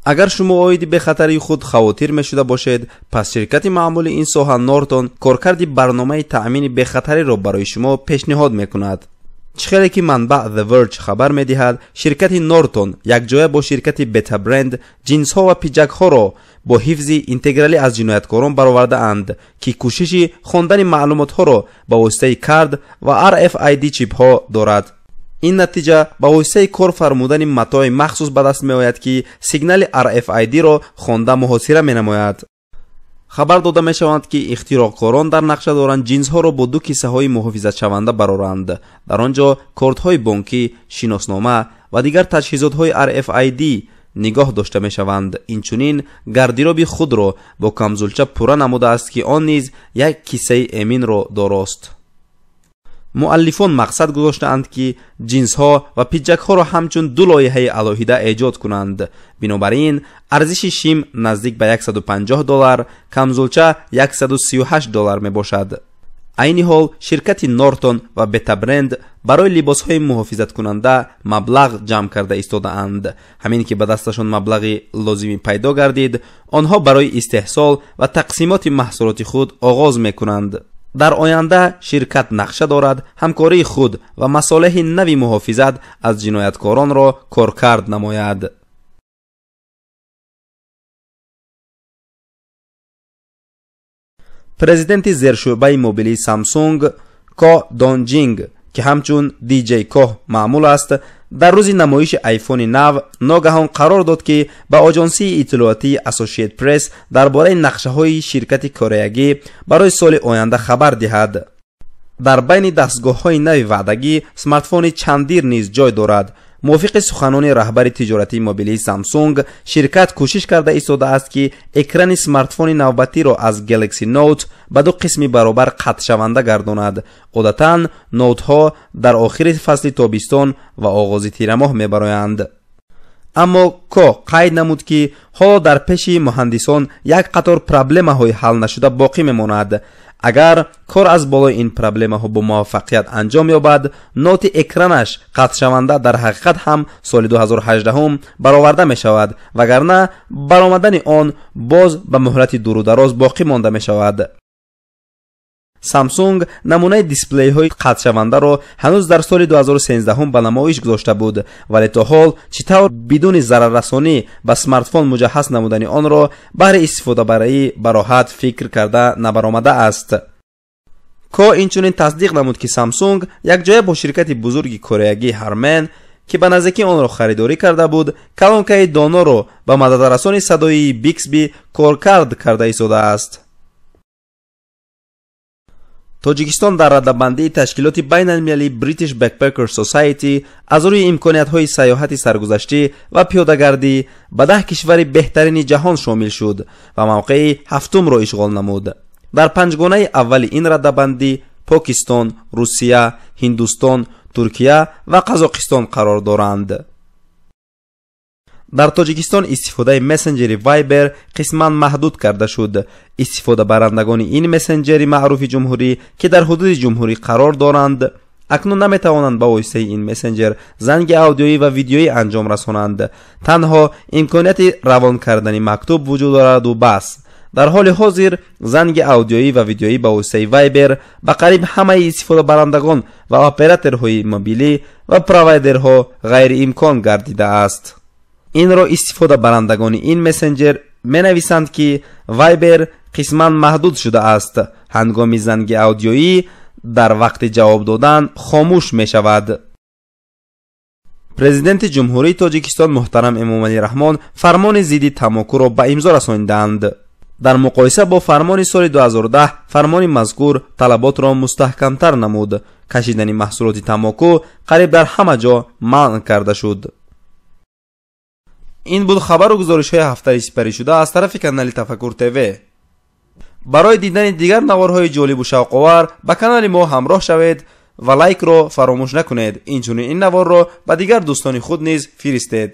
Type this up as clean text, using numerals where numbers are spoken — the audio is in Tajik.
Агар шумо оиди бехатарии худ хавотир мешуда бошед, пас ширкати маъмули ин соҳа Нортон коркарди барномаи таъмини бехатариро барои шумо пешниҳод мекунад. Чӣ хеле ки манбаъ The Verge хабар медиҳад, ширкати Нортон якҷоя бо ширкати Beta Brand ҷинсҳо ва пиҷакҳоро бо ҳифзи интегралӣ аз ҷинояткорон баровардаанд, ки кӯшиши хондани маълумотҳоро ба воситаи кард ва RFID чипҳо дорад. Ин натиҷа ба воситаи кор фармудани матои махсус ба даст меояд, ки сигнали RFID-ро хонда муҳосира менамояд. Хабар дода мешаванд, ки ихтироъкорон дар нақша доранд ҷинсҳоро бо ду киссаҳои муҳофизатшаванда бароранд. Дар он ҷо кортҳои бонкӣ, шиноснома ва дигар таҷҳизотҳои RFID нигоҳ дошта мешаванд. Инчунин гардироби худро бо камзулча пурра намудааст, ки он низ як киссаи эминро дорост. Муаллифон мақсад гузоштаанд, ки ҷинсҳо ва пиҷакҳоро ҳамчун ду лоиҳаи алоҳида эҷод кунанд. Бинобар ин арзиши шим наздик ба $150, камзулча $138 мебошад. Айни ҳол ширкати Нортон ва Beta Brand барои либосҳои муҳофизаткунанда маблағ ҷамъ карда истодаанд. Ҳамин ки ба дасташон маблағи лозимӣ пайдо гардид, онҳо барои истеҳсол ва тақсимоти маҳсулоти худ оғоз мекунанд. Дар оянда ширкат нақша дорад ҳамкории худ ва масолеҳи нави муҳофизат аз ҷинояткоронро коркард намояд. Президенти зершӯъбаи мобилии Samsung Ко Донҷинг, ки ҳамчун DJ Коҳ маъмул аст, дар рӯзи намоиши айфони нав ногаҳон қарор дод, ки ба оҷонсии иттилоотии Associated Press дар бораи нақшаҳои ширкати кореягӣ барои соли оянда хабар диҳад. Дар байни дастгоҳҳои нави ваъдагӣ смартфони чандир низ ҷой дорад. Мувофиқи суханони раҳбари тиҷоратии мобилии Samsung, ширкат кӯшиш карда истодааст, ки экрани смартфони навбатиро аз Galaxy Note ба ду қисми баробар қатъшаванда гардонад. Одатан ноутҳо дар охири фасли тобистон ва оғози тирамоҳ мебароянд. Аммо Ко қайд намуд, ки ҳоло дар пеши муҳандисон як қатор проблемаҳои ҳалнашуда боқӣ мемонад. Агар кор аз болои ин проблемаҳо бо муваффақият анҷом ёбад, ноти экранаш қатъшаванда дар ҳақиқат ҳам соли 2018 бароварда мешавад, вагарна баромадани он боз ба муҳлати дурудароз боқӣ монда мешавад. Samsung намунаи дисплейҳои қатъшавандаро ҳанӯз дар соли 2013 ба намоиш гузошта буд, вале то ҳол чӣ тавр бидуни зараррасонӣ ба смартфон муҷаҳҳаз намудани онро баҳри истифодабарӣ бароҳат фикр карда набаромадааст. Ко инчунин тасдиқ намуд, ки Samsung якҷоя бо ширкати бузурги кореягӣ Harman, ки ба наздикӣ онро харидорӣ карда буд, калонкаи доноро ба мададрасони садоии Bixby коркард карда истодааст. Тоҷикистон дар радабандии ташкилоти байналмилалии British Backpacker Society аз рӯи имкониятҳои сайёҳати саргузаштӣ ва пиёдагардӣ ба 10 кишвари беҳтарини ҷаҳон шомил шуд ва мавқеи ҳафтумро ишғол намуд. Дар панҷгонаи аввали ин радабандӣ Покистон, Русия, Ҳиндустон, Туркия ва Қазоқистон қарор доранд. Дар Тоҷикистон истифодаи мессенҷери Viber қисман маҳдуд карда шуд. Истифодабарандагони ин мессенҷери маъруфи ҷумҳурӣ, ки дар ҳудуди ҷумҳурӣ қарор доранд, акнун наметавонанд ба воситаи ин мессенҷер занги аудиоӣ ва видеоӣ анҷом расонанд. Танҳо имконияти равон кардани мактуб вуҷуд дораду бас. Дар ҳоли ҳозир занги аудиоӣ ва видеоӣ ба воситаи Viber ба қариб ҳамаи истифодабарандагон ва операторҳои мобилӣ ва провайдерҳо ғайриимкон гардидааст. Инро истифодабарандагони ин мессенҷер менависанд, ки Viber қисман маҳдуд шудааст. Ҳангоми занги аудиоӣ дар вақти ҷавоб додан хомӯш мешавад. Президенти Ҷумҳурии Тоҷикистон муҳтарам Эмомалӣ Раҳмон фармони зидди тамокуро ба имзо расонидаанд. Дар муқоиса бо фармони соли 2010 фармони мазкур талаботро мустаҳкамтар намуд. Кашидани маҳсулоти тамоку қариб дар ҳама ҷо манъ карда шуд. Ин буд хабару гузоришҳои ҳафтаи сипаришуда аз тарафи канали Тафаккур ТВ. Барои дидани дигар наворҳои ҷолибу шавқовар ба канали мо ҳамроҳ шавед ва лайкро фаромӯш накунед. Инчунин ин наворро ба дигар дӯстони худ низ фиристед.